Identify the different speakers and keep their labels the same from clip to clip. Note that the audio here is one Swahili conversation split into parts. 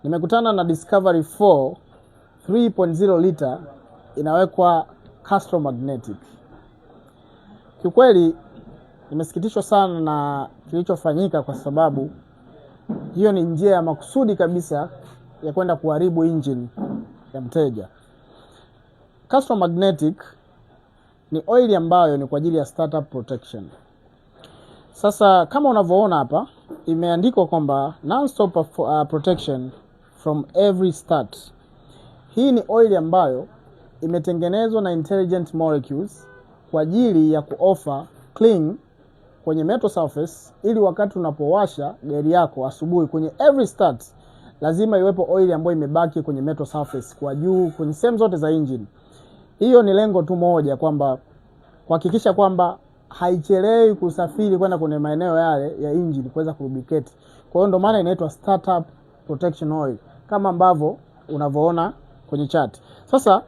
Speaker 1: Nimekutana na Discovery 4 3.0 liter inawekwa Castrol Magnatec. Kiukweli nimesikitishwa sana na kilichofanyika, kwa sababu hiyo ni njia ya makusudi kabisa ya kwenda kuharibu engine ya mteja. Castrol Magnatec ni oil ambayo ni kwa ajili ya startup protection. Sasa kama unavyoona hapa imeandikwa kwamba non-stop protection from every start. Hii ni oil ambayo imetengenezwa na intelligent molecules kwa ajili ya kuoffer clean kwenye metal surface, ili wakati unapowasha gari yako asubuhi kwenye every start lazima iwepo oil ambayo imebaki kwenye metal surface kwa juu kwenye sehemu zote za engine. Hiyo ni lengo tu moja, kwamba kuhakikisha kwamba haichelewi kusafiri kwenda kwenye maeneo yale ya engine kuweza kulubricate. Kwa hiyo ndio maana inaitwa startup protection oil kama ambavyo unavyoona kwenye chart. Sasa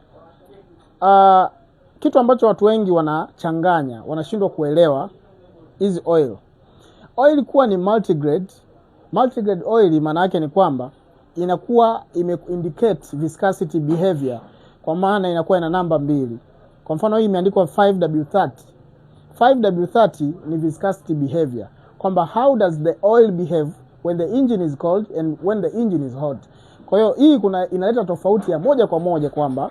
Speaker 1: kitu ambacho watu wengi wanachanganya, wanashindwa kuelewa hizi oil. Oil kuwa ni multigrade. Multigrade oil maana yake ni kwamba inakuwa ime indicate viscosity behavior, kwa maana inakuwa ina namba mbili. Kwa mfano hii imeandikwa 5W30. 5W30 ni viscosity behavior, kwamba how does the oil behave when the engine is cold and when the engine is hot. Kwa hiyo hii kuna inaleta tofauti ya moja kwa moja kwamba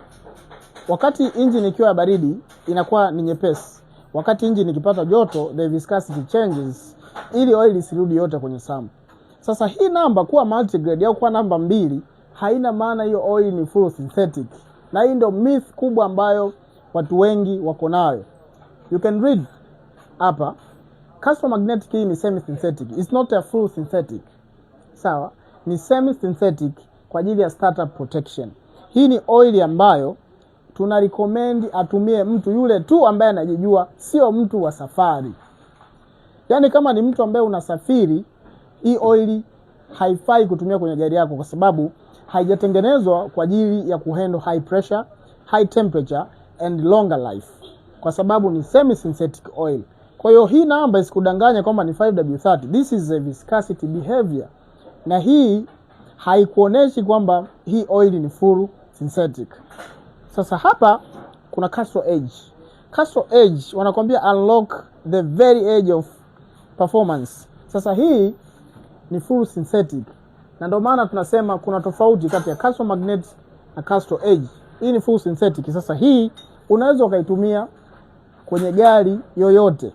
Speaker 1: wakati engine ikiwa ya baridi inakuwa ni nyepesi, wakati engine ikipata joto the viscosity changes, ili oil isirudi yote kwenye sump. Sasa hii namba kuwa multigrade au kuwa namba mbili haina maana hiyo oil ni full synthetic, na hii ndio myth kubwa ambayo watu wengi wako nayo. You can read hapa Castrol Magnatec hii ni semi synthetic, it's not a full synthetic. Sawa, ni semi synthetic kwa ajili ya startup protection. Hii ni oil ambayo tuna recommend atumie mtu yule tu ambaye anajijua, sio mtu wa safari. Yaani kama ni mtu ambaye unasafiri, hii oil haifai kutumia kwenye gari yako kwa sababu haijatengenezwa kwa ajili ya kuhandle high pressure, high temperature and longer life, kwa sababu ni semi synthetic oil. Kwa hiyo hii namba isikudanganya kwamba ni 5W30. This is a viscosity behavior, na hii haikuoneshi kwamba hii oil ni full synthetic. Sasa hapa kuna Castrol Edge. Castrol Edge wanakwambia unlock the very edge of performance. Sasa hii ni full synthetic, na ndio maana tunasema kuna tofauti kati ya Castrol Magnatec na Castrol Edge. Hii ni full synthetic. Sasa hii unaweza ukaitumia kwenye gari yoyote,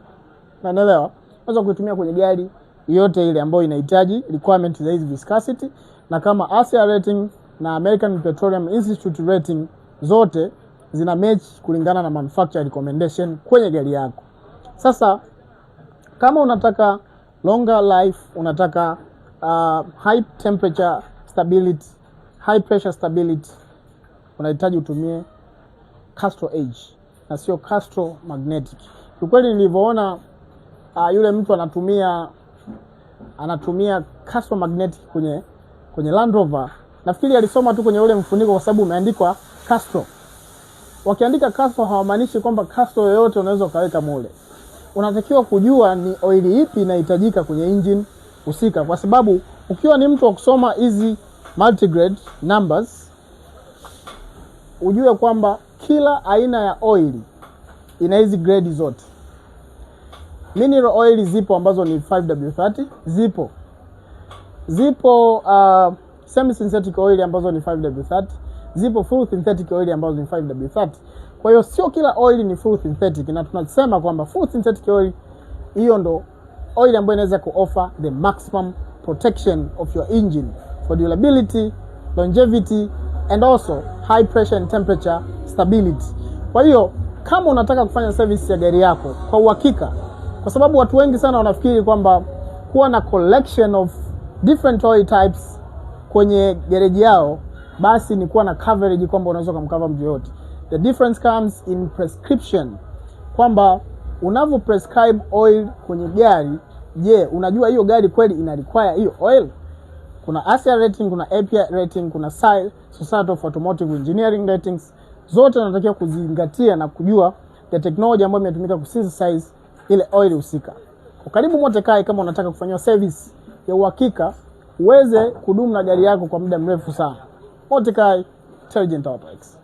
Speaker 1: naelewa, unaweza kuitumia kwenye gari yoyote ile ambayo inahitaji requirement za hizi viscosity, na kama ASEA rating na American Petroleum Institute rating zote zina match kulingana na manufacturer recommendation kwenye gari yako. Sasa kama unataka longer life, unataka high temperature stability, high pressure stability, unahitaji utumie Castrol Edge na sio Castrol Magnatec. Kiukweli nilivyoona yule mtu anatumia Castrol Magnatec kwenye Land Rover, nafikiri alisoma tu kwenye ule mfuniko kwa sababu umeandikwa Castrol. Wakiandika Castrol hawamaanishi kwamba Castrol yoyote unaweza ukaweka mule. Unatakiwa kujua ni oili ipi inahitajika kwenye engine husika, kwa sababu ukiwa ni mtu wa kusoma hizi multigrade numbers, ujue kwamba kila aina ya oili ina hizi grade zote. Mineral oil zipo ambazo ni 5W30, zipo semi synthetic oil ambazo ni 5W30, zipo full synthetic oil ambazo ni 5W30. Kwa hiyo sio kila oil ni full synthetic, na tunasema kwamba full synthetic oil hiyo ndo oil ambayo inaweza kuoffer the maximum protection of your engine for durability, longevity and also high pressure and temperature stability. Kwa hiyo kama unataka kufanya service ya gari yako kwa uhakika, kwa sababu watu wengi sana wanafikiri kwamba kuwa na collection of different oil types kwenye gereji yao basi ni kuwa na coverage kwamba unaweza kumcover mtu yoyote. The difference comes in prescription, kwamba unavyo prescribe oil kwenye gari, je, unajua hiyo gari kweli ina require hiyo oil? Kuna ASEA rating, kuna API rating, kuna SAE, Society of Automotive Engineering ratings, zote unatakiwa kuzingatia na kujua the technology ambayo imetumika kusynthesize ile oil husika. Kwa karibu Motekai, kama unataka kufanyiwa service ya uhakika uweze kudumu na gari yako kwa muda mrefu sana. Motikai Intelligent Auto X.